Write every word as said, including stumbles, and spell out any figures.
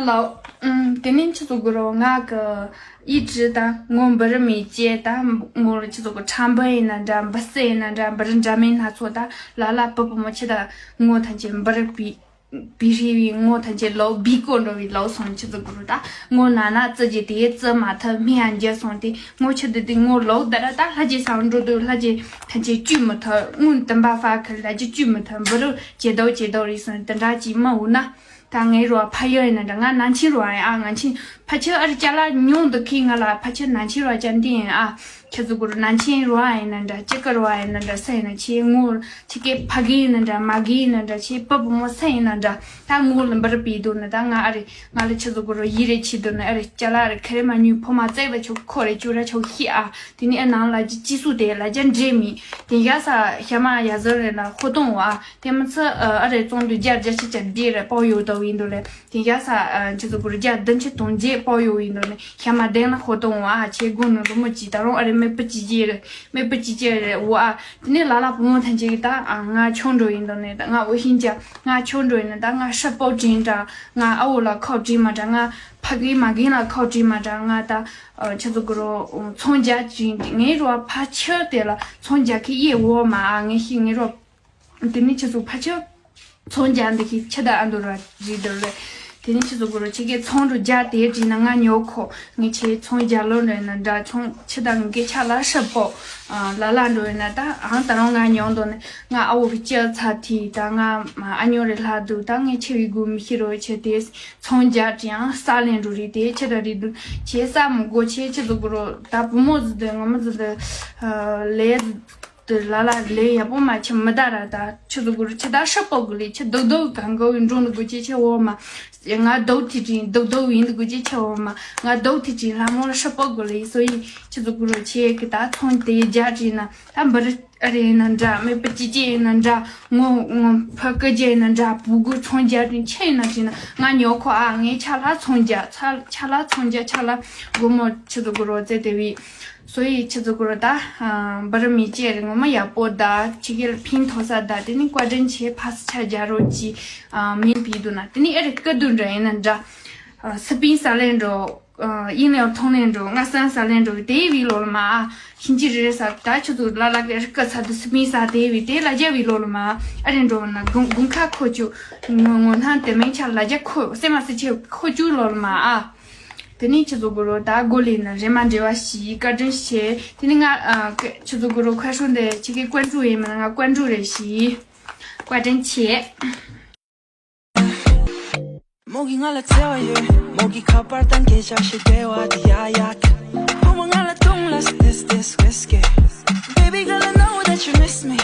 ལའོ། ཨུམ། དེ་ནས་ཁྱེད་ཚོ་གུ་རོ་ང་གི་ཡིད་ཀྱི་ད་ངོ་འབུ་རི་མི་སྐྱེ་ད་ངོ་ཁྱེད་ཚོ་གི་ཁྲ་འབུ་ཡིན་ན་འདྲ། འབུ་སྲིན་ཡིན་ན་འདྲ། འབུ་རི་འདྲ་མིན་སྣ་ཚོགས་ད་ལ་ལ་པུ་པུ་མོ་ཁྱེད་ད་ངོ་ཐམས་ཅད་འབུ་རི་པི་པི་ཧྲི་བའི་ངོ་ཐམས་ཅད་ལའོ་བི་ཀོ་འགྲོ་བའི་ལའོ་སོང་། ཁྱེད་ཚོ་གུ་རོ་ད་ངོ་ན་ན་ཙི་ཅི་དེ་ཙི་མ་ཐུབ་མི་ཡང་འགྱུར་སོང་། དེ་ངོ་ཁྱེད་དུ་དེ་ངོ་ལའོ་ད་ར་ད་ལྷ་རྗེ་སང་འགྲོ་དུ་ལྷ་རྗེ་ཐམས་ཅད་བཅུ་མི་ཐུབ། སྔོན་དུམ་པ་ཧྥ་ཁི་ལ་རྗེ་བཅུ་མི་ཐུབ། འབུ་རི་ཇེ་དོ་ཇེ་དོ་རེད་སོང་། དེ་འདྲ་ཅིག་མ་འུ་ན། ད་ངའི་རོ་ཕ་ཡུལ་ཡིན་ན་འདྲ། ང་ནང་ཆེན་རོ་ཨ་ཡིན་ཨ། ང་ཆེན་ཕ་ཆེ་ཨ་རི་ཅ་ལག་ཉུང་འདུག་གི། ང་ལ་ཕ་ཆེ་ནང་ཆེན་རོ་ཅན་འདི་ཡིན་ཨ། ཁྱེད་ཚོ་གུ་རུ་ནང་ཆེན་རོ་ཨ་ཡིན་ན་འདྲ། ཅི་ཀ་རོ་ཨ་ཡིན་ན་འདྲ། ས་ཡིན་ན་ཆེ་ངོ་ཆི་ཀའི་ཕ་གི་ཡིན་ན་འདྲ། མ་གི་ཡིན་ན་འདྲ། ཆེ་པ་བུ་མོ་ས་ཡིན་ན་འདྲ། ད་ངོ་ལ་འབར་པའི་དུ་ན་ད་ང་ཨ་རི་ང་ལ་ཁྱེད་ཚོ་གུ་རུ་ཡི་རེ་ཆི་དུ་ན་ཨ་རི་ཅ་ལག་རི་ཁ་རེ་མ་ཉུ་ཕོ་མ་བཙལ་བ་ཆོག་ཁོ་རེ་ཅུ་ར་ཆོག་ཤི་ཨ། དེ་ནི་ཨ་ནང་ལ་ཅི་ཅི་སུ་དེ་ལ་ཅན་འདྲེ་མི་དེ་ཡ་ས་ཤ་མ་ཡ་ཟོ་རེ་ལ་ཧོ་ཏོང་བ། དེ་མི་ཚེ་ཨ་རེ་བཙོང་དུ་རྒྱ་རྒྱ་ཆི་ཅག་འདི་རེ་པོ་ཡོད་དོ་ཡིན་དུ་ལེ། དེ་ཡ་ས་ཨ་ཁྱེད་ཚོ་གུ་རུ་རྒྱ་བདུན་ཅི་དོང་རྗེས་པོ་ཡོད་ཡིན་དུ་ལེ། ཤ་མ་དེ་ན་ཧོ་ཏོང་བ་ཨ་ཆེ་དགུ་ནུ་རུ་མོ་ཅི་ད་རུང་ཨ་རེ་མེ་པི་ཅི་ཅི་རེ་མེ་པི་ཅི་ཅི་རེ་བ་ཨ། དེ་ནི་ལ་ལ་བུ་མོ་ཐན་ཅིག་ད་ཨ་ང་ཆོ་འགྲོ་ཡིན་དུ་ནི་ད་ང་འུ་ཤིན་ཅག་ང་ཆོ་འགྲོ་ཡིན་ན་ད་ང་ཧྲ་པོ་དྲིན་དྲ། ང་ཨ་འུ་ལ་ཁོ་དྲིན་མ་དྲ། ང་ཕ་གི་མ་གི་ལ་ཁོ་དྲིན་མ་དྲ། ང་ད་ཁྱེད་ཚོ་གུ་རུ་ཚོང་རྒྱག་ཅིང་ངའི་རོ་ཕ་ཆེ་དེ་ལ་ཚོང་རྒྱག་གི་ཡེ་འོ་མ་ཨ། ངའི་ཤི་ངའི་རོ་དེ་ནི་ཁྱེད་ཚོ་ཕ་ཆེ་ཚོང་རྒྱག་འདི་ཤི་ཆེ་ད་ཨ་འདུ་ར་རི་དུ་ལེ། དེ་ནི་ཁྱེད་ཚོ་གུ་རུ་ཁྱེད་ཀྱི་ཚོང་རུ་རྒྱག་དེ་དྲིན་ན་ང་ཉོ་ཁོ། ངའི་ཆེ་ཚོང་རྒྱག་ལོ་འདྲ་ན་འདྲ། ཚོང་ཆེ་ད་ངའི་ཆ་ལ་ཧྲ་པོ་ལ་ལ་འགྲོ་ཡིན་ན་ད་ཨང་ད་རུང་ང་ཉོ་འདོ་ནི་ང་ཨ་འུ་གི་ལྕགས་ཚ་ཐི་ད་ང་ཨ་ཉོ་རེ་ལྷ་དུ་ད་ངའི་ཆེ་བའི་གུ་མི་ཤི་རོ་ཆེ་དེ། ཚོང་རྒྱག་ཅིང་ས་ལེན་འགྲོ་རེད་དེ་ཁྱེད་ད་རེད་འདུག་ཁྱེད་ས་མི་དགོ་ཁྱེད་ཁྱེད་ཚོ་གུ་རོ་ད་བུ་མོ་ཟི་དེ་ངོ་མ་ཟི་དེ་ལས་དེ་ལ་ལ་ལས་ཡག་པོ་མ་ཁྱེད་མི་ད་ར་ད་ཁྱེད་ཚོ་གུ་རོ་ཁྱེད་ད་ཧྲ་པོ་གུ་ལས་ཁྱེད་རྡོག་རྡོག་གང་གོ་བའི་འགྲོ་འདུག་དགོ་ཁྱེད་ཁྱེད་འོ་མ་ང་རྡོག་ཐི་ཅིང་རྡོག་རྡོག་ཡིན་འདུག་དགོ་ཁྱེད་ཁྱེད་འོ་མ་ང་རྡོག་ཐི་ཅིང་ལྷ་མོ་ལ་ཧྲ་པོ་གུ་ལས་སོ་ཡིན་ཁྱེད་ཚོ་གུ་རོ་ཁྱེད་ཀྱི་ད་ཚོང་དེ་རྒྱག་ཅིང་ན་ད་འབར། ཨ་རེ་ཡིན་ན་འདྲ། མེད་པ་ཅི་ཅི་ཡིན་ན་འདྲ། ངོ་ངོ་ཕ་སྐད་ཅི་ཡིན་ན་འདྲ། བུ་གུ་ཚོང་རྒྱག་དུས་ཆེ་ཡིན་ན་ཅི་ན་ང་ཉོ་ཁོ་ཨ། ངའི་ཆ་ལ་ཚོང་རྒྱག་ཆ་ཆ་ལ་ཚོང་རྒྱག་ཆ་ལ་སྒོར་མོ་ཁྱེད་ཚོ་གུ་རོ་རྩེ་དེ་བི། སོ་ཡི་ཁྱེད་ཚོ་གུ་རོ་ད་འབར་མི་ཅེ་རེ་ངོ་མ་ཡག་པོ་ད་ཕྱི་རྒྱལ་ཕིན་ཐོ་ས་ད་དེ་ནི་བཀའ་དྲིན་ཆེ་ཕ་ས་ཆ་རྒྱ་རོ་ཅི་མིན་པི་དུ་ན་དེ་ནི་ཨ་རེ་སྐད་དུ་འདྲ་ཡིན་ན་འདྲ། སི་པིན་ས་ལེན་འགྲོ། ཨིན་ལེའོ་ཐོང་ལེན་འགྲོ། ང་སན་ས་ལེན་འགྲོ་དེ་བི་ལོ་ལ་མ་ཨ། ཤིན་ཅི་རེ་རེ་ས་ད་ཆུ་ཚོད་ལ་ལ་གི་རི་ཀ་ཚ་དུ་སི་པིན་ས་དེ་བི་དེ་ལ་རྒྱ་བི་ལོ་ལ་མ་ཨ། ཨ་རེ་འགྲོ་ན་དགུན་དགུན་ཁ་ཁོ་ཆུ་ངོ་ངོ་ན་དེ་མིན་ཆ་ལ་རྒྱ་ཁོ་སེ་མ་སི་ཆེ་ཁོ་ཆུ་ལོ་ལ་མ་ཨ། དེ་ནི་ཆུ་ཚོད་གོ་རོ་ད་གོ་ལི་ན་རེ་མ་འདྲེ་བ་ཞི་བཀའ་དྲིན་ཆེ། དེ་ནི་ང་ཨ་ཆུ་ཚོད་གོ་རོ་ཁ་ཧྲུང་དེ་ཆི་གི་ཀོན་ཀྲུ་ཡེ་མ་ན་ང་ཀོན་ཀྲུ་རེ་ཞི་བཀའ་དྲིན་ཆེ། མོ་གིས་ང་ལ་བརྩེ་བ་ཡོད། མོ་གིས་ཁ་པར་དང་སྐད་ཆ་བཤད་བདེ་བ་དེ་ཡ་ཡ། བུ་མོ་ང་ལ་དུང་ལ་སི་ཏེ་སི་ཏེ་སི་ཝེ་སི་ཀེ། Baby girl, I know that you miss me.